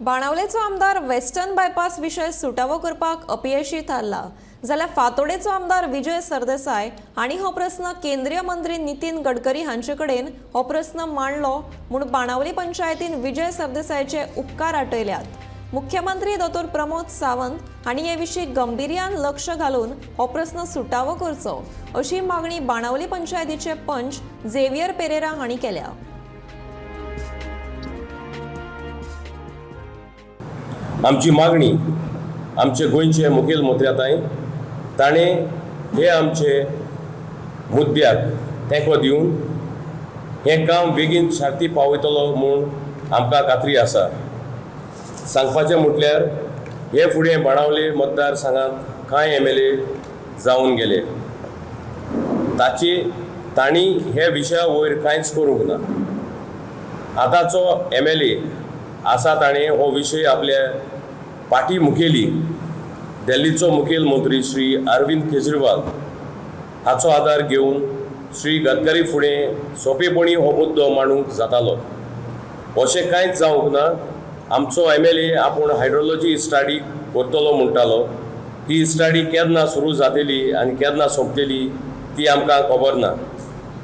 बाणावलेचो आमदार western bypass विशय सुटावो करपाक अपयशी थारला, जाल्यार फातोडेचो आमदार विजय सरदेसाय हांणी हो प्रस्न केंद्रीय मंत्री नितीन गडकरी हांचे कडेन हो प्रस्न मांडलो म्हूण बाणावली पंचायतीन विजय सरदेसायाचे उपकार आटयल्यात. मुख्यमंत्री दोतोर प्रमोद सावंत हांणी हे विशीं गंभीर्यान लक्ष घालून हो प्रस्न सुटावो करचो अशी मागणी बाणावली पंचायतीचे पंच झेवियर पेरेरा हांणी केल्या. आमची मागणी आमचे गोंयचे मुखेल मंत्र्या ताणें हे आमचे मुद्द्याक तेंको दिवन हें काम बेगीन सारती पावयतलो म्हूण आमकां खात्री आसा. सांगपाचें म्हटल्यार हे फुडें बाणावले मतदारसंघांत कांय एमएलए जावन गेले, ताचे तांणी हे विशया वयर कांयच करूंक ना. आतांचो एमएलए आसा ताणें हो विशय आपल्या पाटी मुखेली दिल्लीचो मुखेल मंत्री श्री अरविंद केजरीवाल हाचो आदार घेवन श्री गडकरी फुडें सोंपेपणी हो मुद्दो मांडूंक जातालो. अशें कांयच जावंक ना. आमचो एमएलए आपूण हायड्रोलॉजी स्टडी करतलो म्हणटालो. ही स्टडी केन्ना सुरू जातली आनी केन्ना सोंपतली ती आमकां खबर ना.